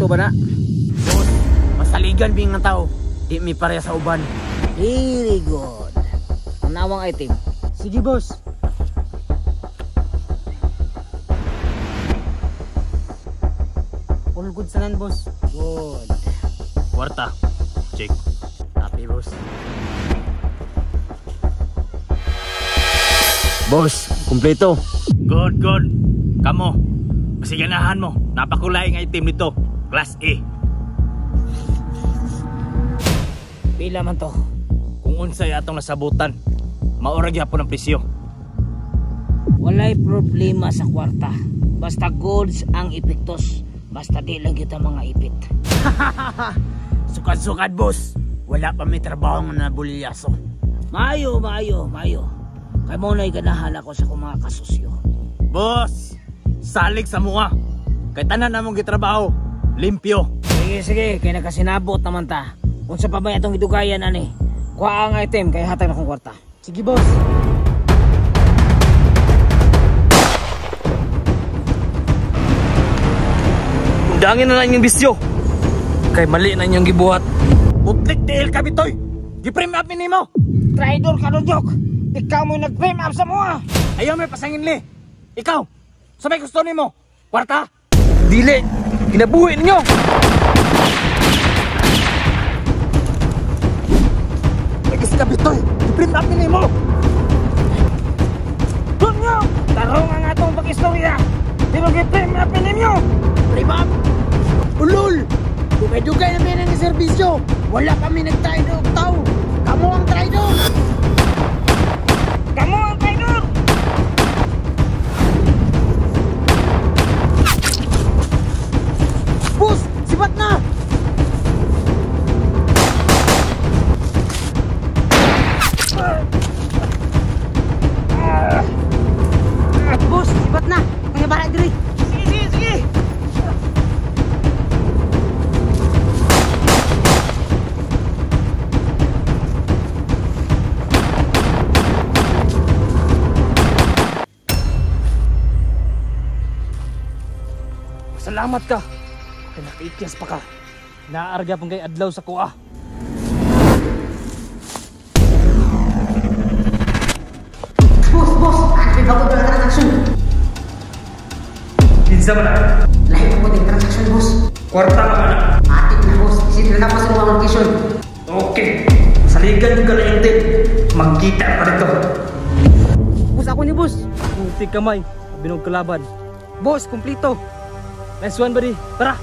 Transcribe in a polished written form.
Sakto ba na? Boss, masaligan bing nga tao. Di mi pareha sa uban. Very good. Ang item. Sige, boss. All good sanan, boss. Good. Kwarta. Check. Happy, boss. Boss, kumpleto. Good, good. Kamo, masiganahan mo. Napakulay nga item nito. Class A. Pila man to? Kung unsay atong nasabutan, maura gyapon ang presyo. Walay problema sa kwarta. Basta goods ang epektos. Basta di lang kita mga ipit. Sukad-sukad, boss. Wala pa may trabaho nga nabulyaso. Maayo, maayo, maayo. Kay mo na'y ganahan ako sa akong mga kasusyo. Boss, salig sa mua. Kay tanan namong gitrabaho, limpyo. Sige, sige, kay nakasinabot naman ta. Unsa pa ba atong gidugayan ani? Kuha ang item kay hatag na kong kwarta. Sige, boss. Undangin na lang yung bisyo. Kay mali na inyong gibuhat. Butlik tiil ka bitoy. Gi-frame up nimo. Traidor ka Jok. Ikaw mo'y nag-frame up sa mua. Ayaw may pasangin li. Ikaw, sa may gusto nimo? Kwarta? Dili. Kinabuhi ninyo. Nagis ka bitoy. Gi-frame up nimo. Dunyo, tarong ang atong pag-istorya. Pero gi-frame up ninyo. Frame up? Ulol! Dugay-dugay na ang serbisyo. Wala kami nag-traidor og tao. Kamo ang traidor. Kamo ang traidor. Boss, sibat na! Boss, sibat na! Kaya bara diri. Sige, sige, sige. Salamat ka. Kay nakaikyas pa ka. Naarga pang kay adlaw sa kuha. Boss, boss, may bago na transaction. Kinsa man na? Lahi po din transaction, boss. Kwarta ka na. Atik na, boss. Isip na tapos ang location. Okay. Saligan ka na yung tip. Magkita pa rito. Boss, ako ni boss. Kunti kamay. Binog kalaban. Boss, kumplito. Nice one, buddy. Tara.